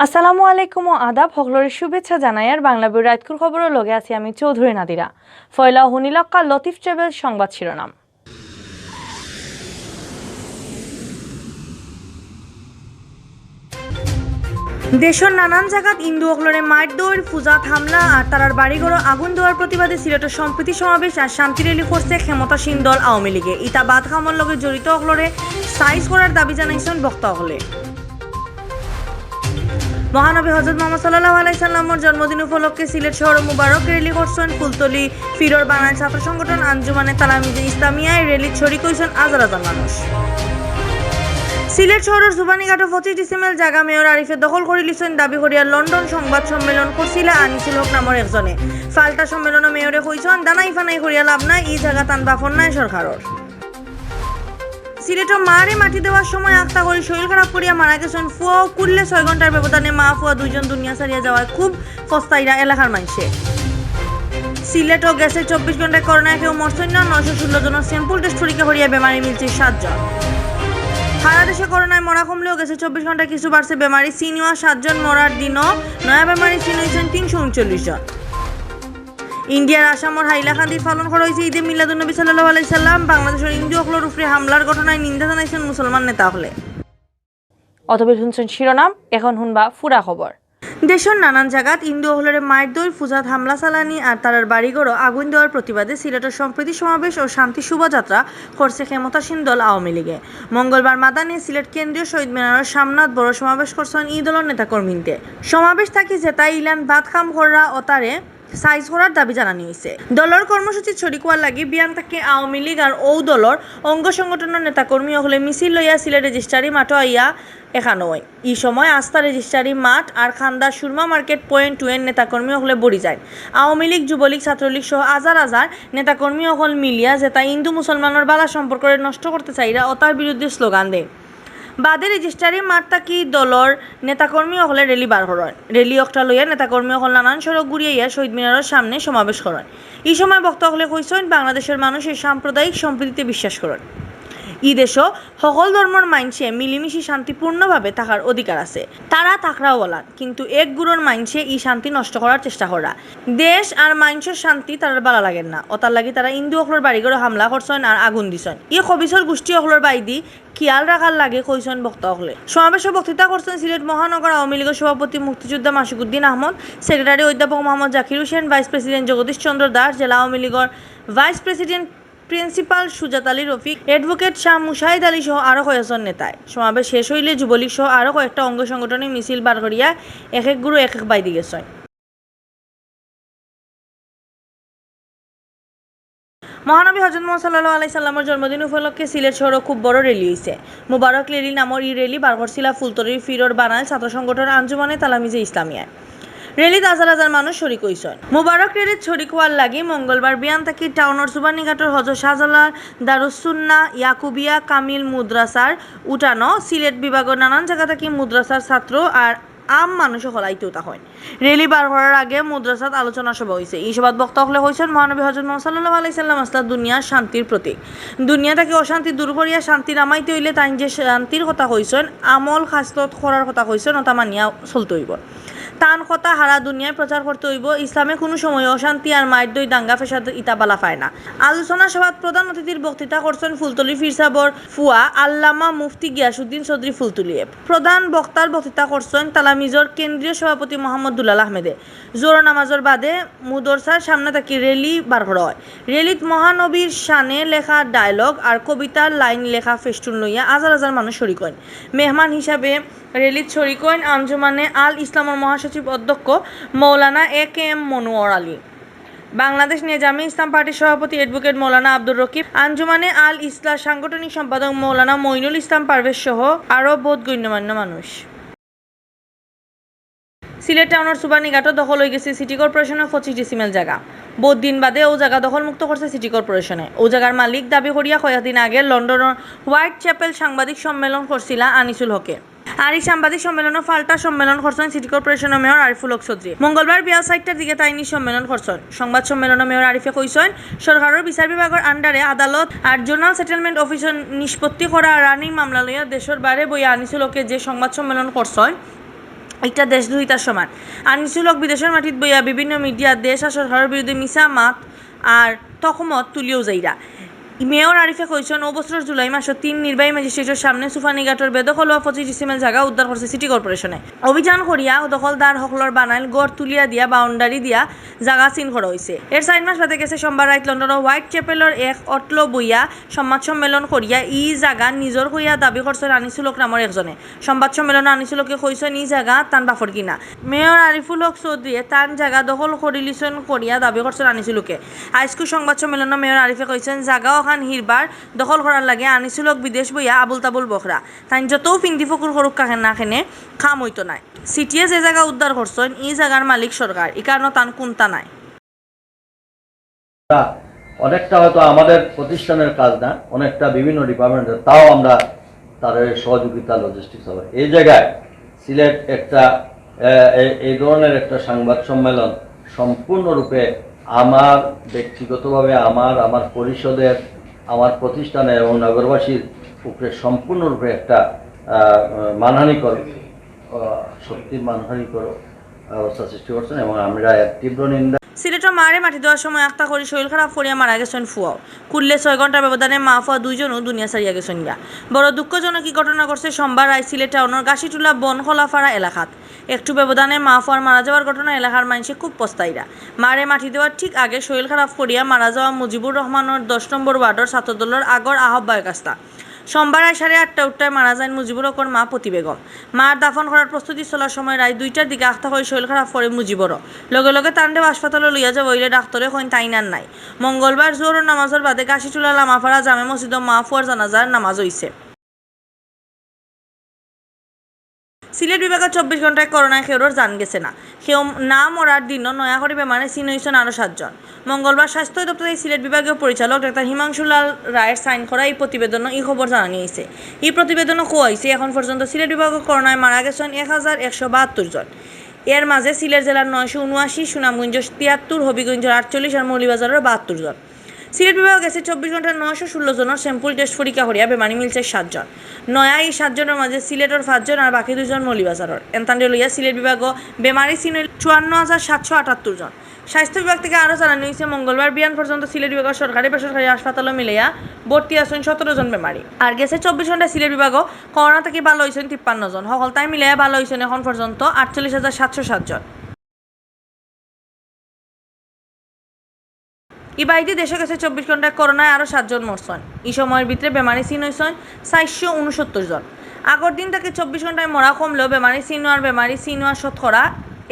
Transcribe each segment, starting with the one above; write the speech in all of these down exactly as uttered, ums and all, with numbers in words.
আসসালামু আলাইকুম ও আদাব, হকলরে শুভেচ্ছা জানাইয়ার বাংলা বই রাইতকুর খবরর লগে আছি আমি চৌধুরী নাদিরা। ফয়লা হুনিলাক্কা লতিফ ট্রেভেল সংবাদ শিরোনাম। দেশর নানান জাগাত হিন্দু অকলরে মাইর দৌড়, পূজাত হামলা আর তারার বাড়িঘরো আগুন দেওয়ার প্রতিবাদে সিলেটর সম্প্রীতি সমাবেশ আর শান্তি র‍্যালি করছে ক্ষমতাসীন দল আওয়ামী লীগে। ইতা বাদ কামর লগে জড়িত অকলরে সাইজ করার দাবি জানাইছইন বক্তা অকলে। মহানবী হজরত মোহাম্মদ সাল্লাল্লাহু আলাইহি সাল্লামর জন্মদিন উপলক্ষে সিলেট শহরো মুবারক র‍্যালি করছইন ফুলতলি ফিরর বানাইল ছাত্র সংগঠন আঞ্জুমানে তালামিজে ইসলামিয়ায়। র‍্যালিত শরিক অইছইন হাজার হাজার মানুষ। সিলেট শহরর জুবানীঘাটো পঁচিশ ডিসিমেল জাগা মেয়র আরিফে দখল করিলিছইন দাবি করিয়া লন্ডন সংবাদ সম্মেলন করছিলা আনিসুল হক নামর একজনে। পাল্টা সম্মেলনো মেয়রে কইছইন, দানাই ফানাই করিয়া লাভ নাই, ই জাগা তান বাপর নায়, সরকারর। সিলেটো মারে মাটি দেওয়ার সময় আখতা করি শরীর খারাপ করিয়া মারা গেছইন ফুয়া ও কুল্লে। ছয় ঘন্টার ব্যবধানে মা ফুয়া দুইজন দুনিয়া ছাড়িয়া যাওয়ায় খুব পস্তাইরা এলাকার মাইনষে। সিলেটো গেছে চব্বিশ ঘন্টায় করোনায় কেউ মরছইন না, নয়শো ষোলো জনর sample test পরীক্ষা করিয়া বেমারি মিলছে সাতজন। সারা দেশে করোনায় মরা কমলেও গেছে চব্বিশ ঘন্টায় কিছু বাড়ছে বেমারি, চিন অওয়া সাতজন, মরার দিনও নয়া বেমারি চিন অইছইন তিনশো ঊনচল্লিশ জন। ইন্ডিয়ার আসামর হাইলাকান্দিত পালন করা অইছে ঈদে মিলাদুন্নবী সাল্লাল্লাহু আলাইহি সাল্লাম। বাংলাদেশর হিন্দু অকলর উপরে হামলার ঘটনায় নিন্দা জানাইছইন মুসলমান নেতা অকলে। অতবিল হুনছইন শিরোনাম, এখন হুনবা ফুরা খবর। দেশর নানান জাগাত হিন্দু অকলরে মাইর দৌড়, পূজাত হামলা চালানি আর তারার বাড়িঘরো আগুন দেওয়ার প্রতিবাদে সিলেটর সম্প্রীতি সমাবেশ ও শান্তি শোভাযাত্রা করছে ক্ষমতাসীন দল আওয়ামী লীগে। মঙ্গলবার মাদানে সিলেট কেন্দ্রীয় শহীদ মিনারর সামনাত বড় সমাবেশ করছইন ই দলর নেতাকর্মীন্তে। সমাবেশ থাকি যেতায় ইলান বাদ কাম কররা অতারে সাইজ করার দাবি জানানি অইছে। দলর কর্মসূচিত শরিক অওয়ার লাগি বিয়ান থাকি আওয়ামী লীগ আর অউ দলর অঙ্গ সংগঠনর নেতাকর্মী অকলে মিছিল লইয়া সিলেট রেজিস্ট্রারি মাঠো আইয়া একখানো অইন। ই সময় আস্তা রেজিস্ট্রারি মাঠ আর খান্দা সুরমা মার্কেট পয়েন্ট টু এর নেতাকর্মী অকলে ভরি যাইন। আওয়ামী লীগ, যুবলীগ, ছাত্রলীগ সহ হাজার হাজার নেতাকর্মী অকল মিলিয়া যেতা হিন্দু মুসলমানর বালা সম্পর্করে নষ্ট করতে চাইরা অতার বিরুদ্ধে স্লোগান দেইন। বাদে রেজিস্ট্রারি মাঠ থাকি দলর নেতাকর্মী অকলে র‍্যালি বার করইন। র‍্যালি অকটা লইয়া নেতাকর্মী অকল নানান সড়ক ঘুরিয়া শহীদ মিনারর সামনে সমাবেশ করইন। ই সময় বক্তা অকলে কইছইন, বাংলাদেশর মানুষ এই সাম্প্রদায়িক সম্প্রীতিতে বিশ্বাস করইন। ই দেশো হকল ধর্মর মাইনষে মিলিমিশি শান্তিপূর্ণভাবে থাকার অধিকার আছে। তারা থাকরা অলান, কিন্তু এক গুরুর মাইনষে ই শান্তি নষ্ট করার চেষ্টা কররা। দেশ আর মাইনষর শান্তি তারার বালা লাগের না, অতার লাগি তারা হিন্দু অকলর বাড়িঘরো হামলা করছইন আর আগুন দিছইন। ই খবিছর গোষ্ঠী অকলর বাইদি খিয়াল রাখার লাগি কইছইন বক্তা অকলে। সমাবেশো বক্তৃতা করছইন সিলেট মহানগর আওয়ামী লীগর সভাপতি মুক্তিযোদ্ধা মাসিক উদ্দিন আহমদ, সেক্রেটারি অধ্যাপক মোহাম্মদ জাকির হোসেন, ভাইস প্রেসিডেন্ট জগদীশ চন্দ্র দাস, জেলা আওয়ামী লীগর ভাইস প্রেসিডেন্ট প্রিন্সিপাল সুজাত আলী রফিক, অ্যাডভোকেট শাহ মুশাহিদ আলী সহ আরো কয়েকজন নেতায়। সমাবেশ শেষ অইলে যুবলীগ সহ আরো কয়েকটা অঙ্গ সংগঠনে মিছিল বার করিয়া এক এক গুরু এক এক বাইদি গেছইন। মহানবী হজরত মোহাম্মদ সাল্লাল্লাহু আলাইহি সাল্লামর জন্মদিন উপলক্ষে সিলেট শহরো খুব বড় র‍্যালি অইছে। মুবারক র‍্যালি নামর ই র‍্যালি বার করছিলা ফুলতলির ফিরর বানাইল ছাত্র সংগঠন আঞ্জুমানে তালামিজে ইসলামিয়ায়। র‍্যালিত হাজার হাজার মানুষ শরিক অইছইন। মুবারক র‍্যালিত শরিক অওয়ার লাগি মঙ্গলবার বিয়ান থাকি টাউনর জুবানীঘাটর হজরত শাহজালাল দারুস সুন্নাহ ইয়াকুবিয়া কামিল মুদ্রাসার উঠানো সিলেট বিভাগর নানান জাগা থাকি মুদ্রাসার ছাত্র আর আম মানুষ অকল আইতেও তা অইন। র‍্যালি বার করার আগে মুদ্রাসাত আলোচনা সভা অইছে। ই সভাত বক্তা অকলে কইছইন, মহানবী হজরত মোহাম্মদ সাল্লাল্লাহু আলাইহি সাল্লাম আছলা দুনিয়ার শান্তির প্রতীক। দুনিয়া থাকি অশান্তি দূর করিয়া শান্তি নামাইতে অইলে তাইন যে শান্তির কথা কইছইন, আমল খাসলত করার কথা কইছইন, অতা মানিয়া চলতে অইবো। তান কথা হারা দুনিয়ায় প্রচার করতে অইবো। ইসলামে কুনু সময় অশান্তি আর মাইর দই দাঙ্গা ফেসাদ ইতা বালা পায় না। আলোচনা সভাত প্রধান অতিথির বক্তৃতা করছইন ফুলতলি ফিরসাবর ফুয়া আল্লামা মুফতি গিয়াসুদ্দিন চৌধুরী ফুলতলিয়ে। প্রধান বক্তার বক্তৃতা করছইন তালামিজর কেন্দ্রীয় সভাপতি মোহাম্মদ দুলাল আহমেদে। জোহর নামাজর বাদে মুদরসার সামনে থাকি র‍্যালি বার করা অয়। র‍্যালিত মহানবীর শানে লেখা ডায়লগ আর কবিতার লাইন লেখা ফেস্টুন লইয়া হাজার হাজার মানুষ শরিক অইন। মেহমান হিসাবে র‍্যালিত শরিক অইন আঞ্জুমানে আল ইসলামর মহাসচিব অধ্যক্ষ মৌলানা এ কে এম মনোয়ার আলী, বাংলাদেশ নিজামে ইসলাম পার্টির সভাপতি অ্যাডভোকেট মৌলানা আব্দুর রকিব, আঞ্জুমানে আল ইসলাম সাংগঠনিক সম্পাদক মৌলানা মইনুল ইসলাম পারভেজ সহ আরো বউত গণ্যমান্য মানুষ। সিলেট টাউনর জুবানীঘাটো দখল অইগেছে সিটি কর্পোরেশনর পঁচিশ ডিসিমেল জাগা। বউত দিন বাদে অউ জাগা দখলমুক্ত করছে সিটি কর্পোরেশনে। অউ জাগার মালিক দাবি করিয়া কয়েকদিন আগে লন্ডনর হোয়াইট চ্যাপেল সাংবাদিক সম্মেলন করছিলা আনিসুল হকে। আর ই সাংবাদিক সম্মেলনো পাল্টা সম্মেলন করছইন সিটি কর্পোরেশনর মেয়র আরিফুল হক চৌধুরী। মঙ্গলবার বিয়াল চাইরটার দিকে তাইন ই সম্মেলন করছইন। সংবাদ সম্মেলনো মেয়র আরিফে কইছইন, সরকারর বিচার বিভাগর আন্ডারে আদালত আর জোনাল সেটেলমেন্ট অফিসর নিষ্পত্তি করা রানিং মামলা লইয়া দেশর বারে বইয়া আনিসুল হকে যে সংবাদ সম্মেলন করছইন, একটা দেশদ্রোহিতার সমান। আনিসুল হক বিদেশর মাটিত বইয়া বিভিন্ন মিডিয়া, দেশ আর সরকারর বিরুদ্ধে মিছা মাত আর তখমত তুলিয়াউ যাইরা। মেয়র আরিফে কইছইন, অউ বছরর জুলাই মাসো তিন নির্বাহী ম্যাজিস্ট্রেটর সামনে সুফানীঘাটর বেদখল অওয়া পঁচিশ ডিসিমেল জাগা উদ্ধার করছে সিটি কর্পোরেশনে। অভিযান করিয়া দখলদার হকলর বানাইল ঘর তুলিয়া দিয়া বাউন্ডারি দিয়া জাগা সিল করা অইছে। এর চাইর মাস বাদে গেছে সোমবার রাইত লন্ডনর হোয়াইট চ্যাপেলর এক অটলো বইয়া সংবাদ সম্মেলন করিয়া ই জাগা নিজর কইয়া দাবি করছইন আনিসুল হক নামর একজনে। সংবাদ সম্মেলনো আনিসুল হকে কইছইন ই জাগা তান বাফর কিনা। মেয়র আরিফুল হক চৌধুরীয়ে তান জাগা দখল করিলিছইন করিয়া দাবি করছইন আনিসুল হকে। আইজকুর সংবাদ সম্মেলনো মেয়র আরিফে কইছইন জাগা অখান হিরবার দখল করার লাগি আনিসুল হক বিদেশ বইয়া আবুল তাবুল বকরা। তাইন যতউ ফিন্দি ফকুর করউক্কা না কেনে কাম অইতো নায়। সিটিয়ে যে জাগা উদ্ধার করছইন ই জাগার মালিক সরকার, ই কারণো তান কুন্তা নাই। অনেকটা হয়তো আমাদের প্রতিষ্ঠানের কাজ না, অনেকটা বিভিন্ন ডিপার্টমেন্টের, তাও আমরা তার সহযোগিতা, লজিস্টিক্স হবে। এই জায়গায় সিলেট একটা, আহ, এই, এই ধরনের একটা সংবাদ সম্মেলন সম্পূর্ণরূপে আমার ব্যক্তিগতভাবে আমার, আমার পরিষদের, আমার প্রতিষ্ঠানের এবং নগরবাসীর উপরে সম্পূর্ণরূপে একটা, আহ, মানহানিকর, আহ, সত্যি মানহানিকর অবস্থা সৃষ্টি করছেন এবং আমরা এর তীব্র নিন্দা। সিলেটো মারে মাটি দেওয়ার সময় আখতা করি শরীর খারাপ করিয়া মারা গেছইন ফুয়াও। কুল্লে ছয় ঘন্টার ব্যবধানে মা ফুয়া দুইজনও দুনিয়া ছাড়িয়া গেছইন গিয়া। বড় দুঃখজনক ই ঘটনা ঘটছে সোমবার রাইত সিলেট টাউনর গাছিটুলা বনখোলাপাড়া এলাকাত। একটু ব্যবধানে মা ফুয়ার মারা যাওয়ার ঘটনা এলাকার মাইনষে খুব পস্তাইরা। মারে মাটি দেওয়ার ঠিক আগে শরীর খারাপ করিয়া মারা যাওয়া মুজিবুর রহমানর দশ নম্বর ওয়ার্ডর ছাত্রদলর আগর আহ্বায়ক আস্তা। সোমবার রাইত সাড়ে আটটা উঠটায় মারা যাইন মুজিবুর হকর মা প্রতি বেগম। মার দাফন করার প্রস্তুতি চলার সময় রাইত দুইটার দিকে আখতা করি শরীর খারাপ করে মুজিবরও। লগে লগে তানরে হাসপাতালো লইয়া যাওয়া অইলে ডাক্তরে কইন তাইন আর নাই। মঙ্গলবার জোহরর নামাজর বাদে গাছিটুলা লামাপাড়া জামে মসজিদো মা ফুয়ার জানাজার নামাজ অইছে। সিলেট বিভাগো চব্বিশ ঘন্টায় করোনায় কেউরর জান গেছে না। কেউ না মরার দিনও নয়া করি বেমারে চিন অইছইন আরও সাতজন। মঙ্গলবার স্বাস্থ্য অধিদপ্তরর সিলেট বিভাগীয় পরিচালক ডাক্তার হিমাংশু লাল রায়ের সাইন করা ই প্রতিবেদনো ই খবর জানানি অইছে। ই প্রতিবেদনো কওয়া অইছে, এখন পর্যন্ত সিলেট বিভাগো করোনায় মারা গেছইন এক হাজার একশো বাহাত্তর জন। এর মাঝে সিলেট জেলার নয়শো ঊনআশি, সুনামগঞ্জ তিয়াত্তর, হবিগঞ্জর আটচল্লিশ আর মৌলভীবাজারর বাহাত্তর জন। সিলেট বিভাগো গেছে চব্বিশ ঘন্টায় নয়শো ষোলো জনর স্যাম্পল টেস্ট পরীক্ষা করিয়া বেমারি মিলছে সাতজন। নয়া ই সাতজনর মাঝে সিলেটর পাঁচজন আর বাকি দুইজন মৌলভীবাজারর। এনতানরে লইয়া সিলেট বিভাগো বেমারি চিন অইল চুয়ান্ন হাজার সাতশো আটাত্তর জন। স্বাস্থ্য বিভাগ থাকি আরও জানানি অইছে, মঙ্গলবার বিয়ান পর্যন্ত সিলেট বিভাগর সরকারি বেসরকারি হাসপাতালো মিলাইয়া ভর্তি আছইন সতেরো জন বেমারি। আর গেছে চব্বিশ ঘন্টায় সিলেট বিভাগো করোনা থাকি ভালা অইছইন তিপ্পান্ন জন। হকলতায় মিলাইয়া ভালা অইছইন এখন পর্যন্ত আটচল্লিশ হাজার সাতশো সাত জন। ইবায়দি দেশো গেছে চব্বিশ ঘন্টায় করোনায় আরও সাতজন মরছইন। ই সময়র ভিতরে বেমারি চিন অইছইন চাইরশো ঊনসত্তর জন। আগর দিন থাকি চব্বিশ ঘন্টায় মরা কমলেও বেমারি চিন অওয়ার বেমারি চিন অওয়ার শতকরা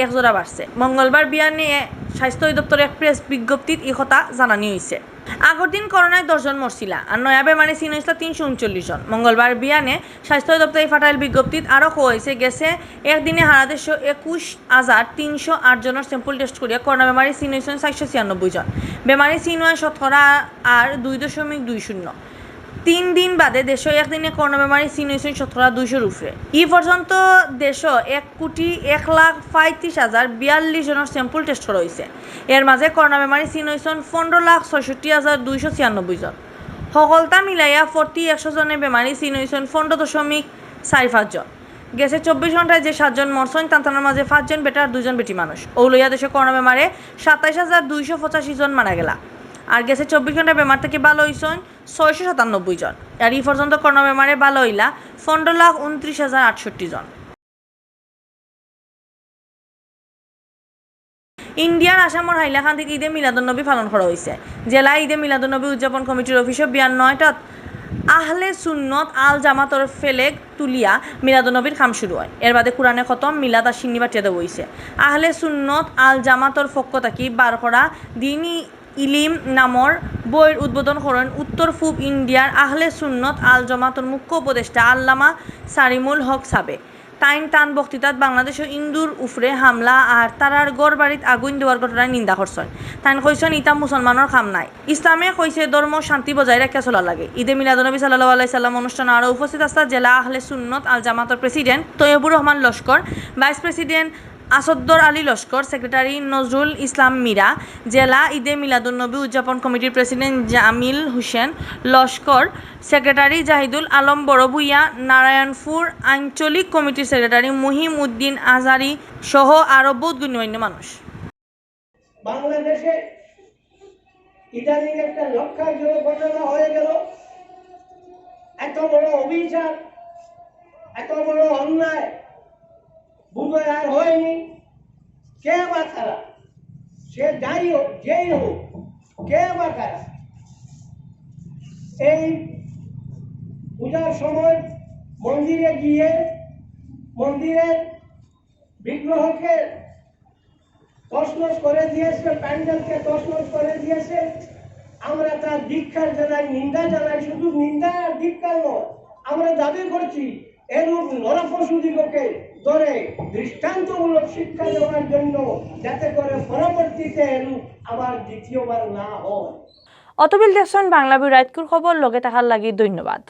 এক জোড়া বাড়ছে। মঙ্গলবার বিয়ানে স্বাস্থ্য অধিদপ্তরর এক প্রেস বিজ্ঞপ্তিত ই কথা জানানি অইছে। আগর দিন করোনায় দশ জন মরছিলা, আর নয়া বেমারি চিন অইছলা তিনশো ঊনচল্লিশ জন। মঙ্গলবার বিয়ানে স্বাস্থ্য অধিদপ্তরে ফাটাইল বিজ্ঞপ্তিত আরও কওয়া অইছে, গেছে একদিনে হারা দেশো একুশ হাজার তিনশো আট জনর স্যাম্পল টেস্ট করিয়া করোনা বেমারি চিন অইছইন চাইরশো ছিয়ানব্বই জন। বেমারি চিন অওয়ার শতকরা আর দুই দশমিক দুই শূন্য। তিন দিন বাদে দেশো একদিনে করোনা বেমারি চিন অইছইন শতকরা দুইশোর উপরে। ই পর্যন্ত দেশো এক কোটি এক লাখ পঁয়ত্রিশ হাজার বিয়াল্লিশ জনর স্যাম্পল টেস্ট করা অইছে। এর মাঝে করোনা বেমারি চিন অইছইন পনেরো লাখ ছয়ষট্টি হাজার দুইশো ছিয়ানব্বই জন। হকলতা মিলাইয়া প্রতি একশো জনে বেমারি চিন অইছইন পনেরো দশমিক চাইর পাঁচ জন। গেছে চব্বিশ ঘন্টায় যে সাতজন মরছইন, তান তানর মাঝে পাঁচজন বেটা আর দুইজন বেটি মানুষ। অউ লইয়া দেশো করোনা বেমারে সাতাইশ হাজার দুইশো পঁচাশি জন মারা গেলা। আর গেছে চব্বিশ ঘন্টায় বেমার থাকি ভালা অইছইন ছয়শো সাতানব্বই জন। আর ই পর্যন্ত করোনা বেমারে ভালা অইলা পনেরো লাখ ঊনত্রিশ হাজার আটষট্টি জন। ইন্ডিয়ার আসামর হাইলাকান্দিত ঈদে মিলাদুন্নবী পালন করা অইছে। জেলা ঈদে মিলাদুন্নবী উদযাপন কমিটির অফিসো বিয়ান নয়টাত আহলে সুন্নত আল জামাতর ফেলেগ তুলিয়া মিলাদুন্নবীর কাম শুরু অয়। এর বাদে কুরআনে খতম, মিলাদ আর শিন্নি বাটিয়া দেওয়া অইছে। আহলে সুন্নত আল জামাতর পক্ষ থাকি বার করা দিনি ইলিম নামর বইর উদ্বোধন করইন উত্তর পূব ইন্ডিয়ার আহলে সুন্নত আল জামাতর মুখ্য উপদেষ্টা আল্লামা সারিমুল হক সাবে। তাইন তান বক্তৃতাত বাংলাদেশো হিন্দুর উপরে হামলা আর তারার ঘর বাড়িত আগুইন দেওয়ার ঘটনার নিন্দা করছইন। তাইন কইছইন, ইতা মুসলমানর কাম নায়। ইসলামে কইছে ধর্ম শান্তি বজায় রাখিয়া চলা লাগে। ঈদে মিলাদুন্নবী সাল্লাল্লাহু আলাইহি সাল্লাম অনুষ্ঠানো আরও উপস্থিত আছলা জেলা আহলে সুন্নত আল জামাতর প্রেসিডেন্ট তৈয়বুর রহমান লস্কর, ভাইস প্রেসিডেন্ট আসদ্দর আলী লস্কর, সেক্রেটারি নজরুল ইসলাম মীরা, জেলা ঈদে মিলাদুন্নবী উদযাপন কমিটির প্রেসিডেন্ট জামিল হোসেন লস্কর, সেক্রেটারি জাহিদুল আলম বড়ভূঁইয়া, নারায়ণপুর আঞ্চলিক কমিটির সেক্রেটারি মুহিম উদ্দিন আজহারি সহ আরও বহুত গণ্যমান্য মানুষ। বাংলাদেশে ইদানিং একটা লক্ষ্যজনক ঘটনা হয়ে গেল। এত বড় অবিচার, এত বড় অন্যায় বোধহয় আর হয়নি। কে বা কারা, সে যাই হোক, যেই হোক, কে বা কারা, এই পূজার সময় মন্দিরে গিয়ে মন্দিরের বিগ্রহকে তছনছ করে দিয়েছে, প্যান্ডেলকে তছনছ করে দিয়েছে। আমরা তার ধিক্কার জানাই, নিন্দা জানাই। শুধু নিন্দা আর ধিক্কার নয়, আমরা দাবি করছি এরূপ নরপশুদিগকে ধরে দৃষ্টান্তমূলক শিক্ষা দেওয়ার জন্য, যাতে করে পরবর্তীতে এরূপ আবার দ্বিতীয়বার না হয়। অতবিল দেখছইন বাংলা বিউ রাইতকুর খবর। লগে থাকার লাগি ধন্যবাদ।